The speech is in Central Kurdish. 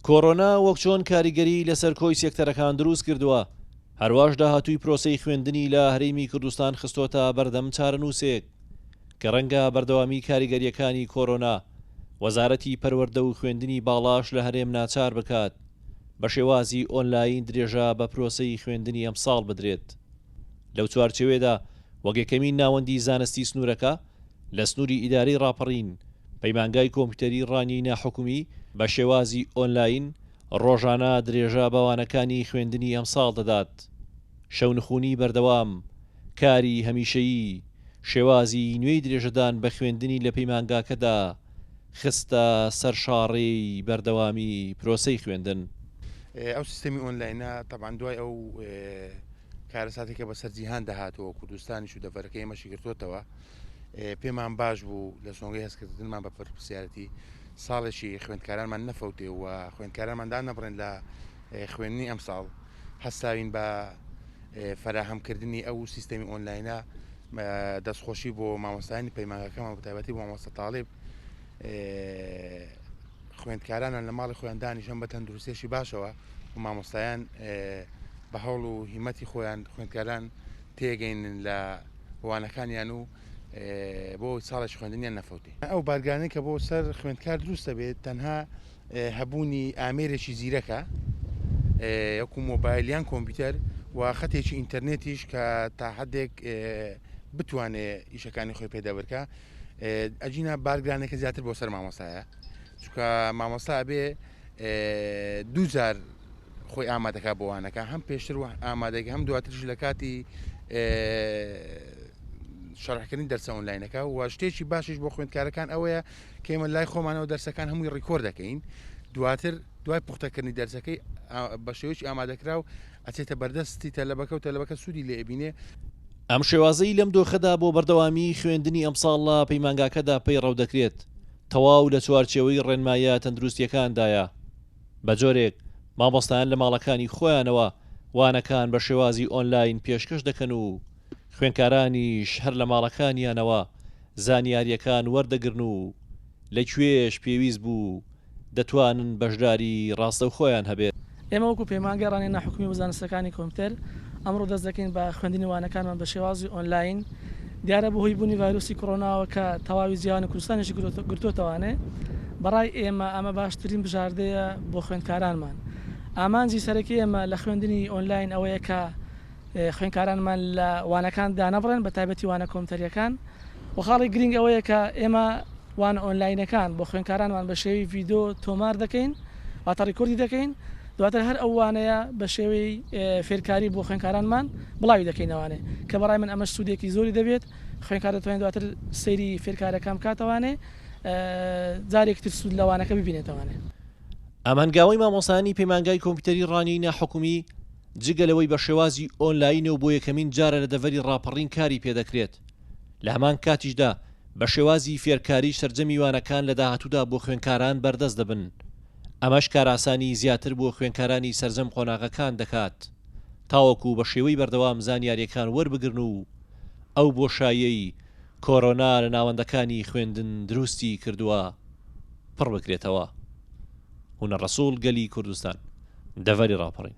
کۆرۆنا وەک چۆن کاریگەریی لەسەر کۆی سێکتەرەکان دروست کردووە، هەرواش داهاتووی پرۆسەی خوێندنی لە هەرێمی کوردستان خستۆتە بەردەم چارەنووسێک کە ڕەنگە بەردەوامی کاریگەرییەکانی کۆرۆنا وەزارەتی پەروەردە و خوێندنی باڵاش لە هەرێم ناچار بکات بە شێوازی ئۆنلاین درێژە بە پرۆسەی خوێندنی ئەمساڵ بدرێت. لەو چوارچێوەیەدا وەک یەکەمین ناوەندی زانستی سنوورەکە لە سنووری ئیدارەی ڕاپەڕین، پەیمانگای کۆمپیوتەری ڕانیەی ناحکومی بە شێوازی ئۆنلاین ڕۆژانە درێژە بە وانەکانی خوێندنی ئەمساڵ دەدات. شەونخونی بەردەوام، کاری هەمیشەیی، شێوازی نوێی درێژەدان بە خوێندنی لە پەیمانگاکەدا خستە سەر شاڕێی بەردەوامی پرۆسەی خوێندن. ئەو سیستەمی ئۆنلاینە تەبعەن دوای ئەو کارەساتێک کە بەسەر جیهاندا هاتووە و کوردستانیش و دەڤەرەکەی ئێمەشی گرتووەتەوە، پێمان باش بوو لە سۆنگەی هەستکردنمان بە پەرپرسیارەتی ساڵێکی خوێندکارانمان نەفەوتێ و خوێندکارانمان دانەبڕێن لە خوێندنی ئەمساڵ، هەستاوین بە فەراهەمکردنی ئەو سیستەمی ئۆنلاینە. دەستخۆشی بۆ مامۆستایانی پەیمانگاکەمان بەتایبەتی بۆ مامۆستا تاڵیب خوێندکارانان لە ماڵی خۆیان دانیشن بە تەندروستێکی باشەوە و مامۆستایان بە هەوڵ و هیمەتی خۆیان خوێندکاران تێگەینن لە وانەکانیان و بۆ ساڵێکی خوێندنیان نەفەوتێ. ئەو بارگرانەی کە بۆ سەر خوێندکار دروست دەبێت تەنها هەبوونی ئامێرێکی زیرەکە وەکو مۆبایل یان کۆمپیوتەر و خەتێکی ئینتەرنێتیش کە تا حدێک بتوانێ ئیشەکانی خۆی پێدا برکە ئەجینا بارگرانەکە زیاتر بۆ سەر مامۆستایە چونکە مامۆستا ئەبێ دووجار خۆی ئامادەکا بۆ وانەکە هەم پێشتر ئامادەگە هەم دواترش لە کاتی شەرحکردنی دەرسە ئۆنلاینەکە و شتێکی باشیش بۆ خوێندکارەکان ئەوەیە کە ئێمە لای خۆمانەوە دەرسەکان هەمووی ڕیکۆرد دەکەین دواتر دوای پوختەکردنی دەرسەکەی بە شێوەیەکی ئامادەکراو ئەچێتە بەردەستی تەلەبەکە و تەلەبەکە سوودی لێ ئەبینێ. ئەم شێوازەی لەم دۆخەدا بۆ بەردەوامیی خوێندنی ئەمساڵ لە پەیمانگاکەدا پەیڕەو دەکرێت، تەواو لە چوارچێوەی ڕێنماییە تەندروستییەکاندایە، بە جۆرێک مامۆستایان لە ماڵەکانی خۆیانەوە وانەکان بە شێوازی ئۆنلاین پێشکەش دەکەن و خوێندکارانیش هەر لە ماڵەکانیانەوە زانیارییەکان وەردەگرن و لە کوێش پێویست بوو دەتوانن بەشداری ڕاستەوخۆیان هەبێت. ئێمە وەکو پەیمانگای ڕانیە ناحکومی بۆ زانستەکانی کۆمپیوتەر ئەمڕۆ دەست دەکەین بە خوێندنی وانەکانمان بە شێوازی ئۆنلاین، دیارە بەهۆی بوونی ڤایرۆسی کۆرۆناوە کە تەواوی جیهان و کوردستانیشی گرتۆتەوانێ، بەڕای ئێمە ئەمە باشترین بژاردەیە بۆ خوێندکارانمان. ئامانجی سەرەکی ئێمە لە خوێندنی ئۆنلاین ئەوەیە کە خوێندکارانمان لە وانەکان دانەبڕێن بە تایبەتی وانە کۆمپیوتەرییەکان و خاڵی گرینگ ئەوەیە کە ئێمە وانە ئۆنلاینەکان بۆ خوێندکارانمان بە شێوەی ڤیدۆ تۆمار دەکەین واتە ڕیکۆردی دەکەین دواتر هەر ئەو وانەیە بە شێوەی فێرکاری بۆ خوێندکارانمان بڵاوی دەکەینەوانێ کە بەڕای من ئەمەش سوودێکی زۆری دەبێت خوێندکار دەتوانێت دواتر سەیری فێرکارەکان بکاتەوانێ جارێکی تر سوود لە وانەکە ببینێتەوانێ. ئەم هەنگاوەی مامۆستایانی پەیمانگای کۆمپیوتەری ڕانیەی ناحکومی جگە لەوەی بە شێوازی ئۆنلاینە و بۆ یەکەمین جارە لە دەڤەری ڕاپەڕین کاری پێدەکرێت، لە هەمان کاتیشدا بە شێوازی فێرکاری سەرجەمی وانەکان لە داهاتوودا بۆ خوێندکاران بەردەست دەبن، ئەمەش کارئاسانی زیاتر بۆ خوێندکارانی سەرجەم قۆناغەکان دەکات تاوەکو بە شێوەی بەردەوام زانیارییەکان وەربگرن و ئەو بۆشاییەی کۆرۆنا لە ناوەندەکانی خوێندن دروستی کردووە پڕبکرێتەوە. هونەر ڕەسوڵ، گەلی کوردستان، دەڤەری ڕاپەڕین.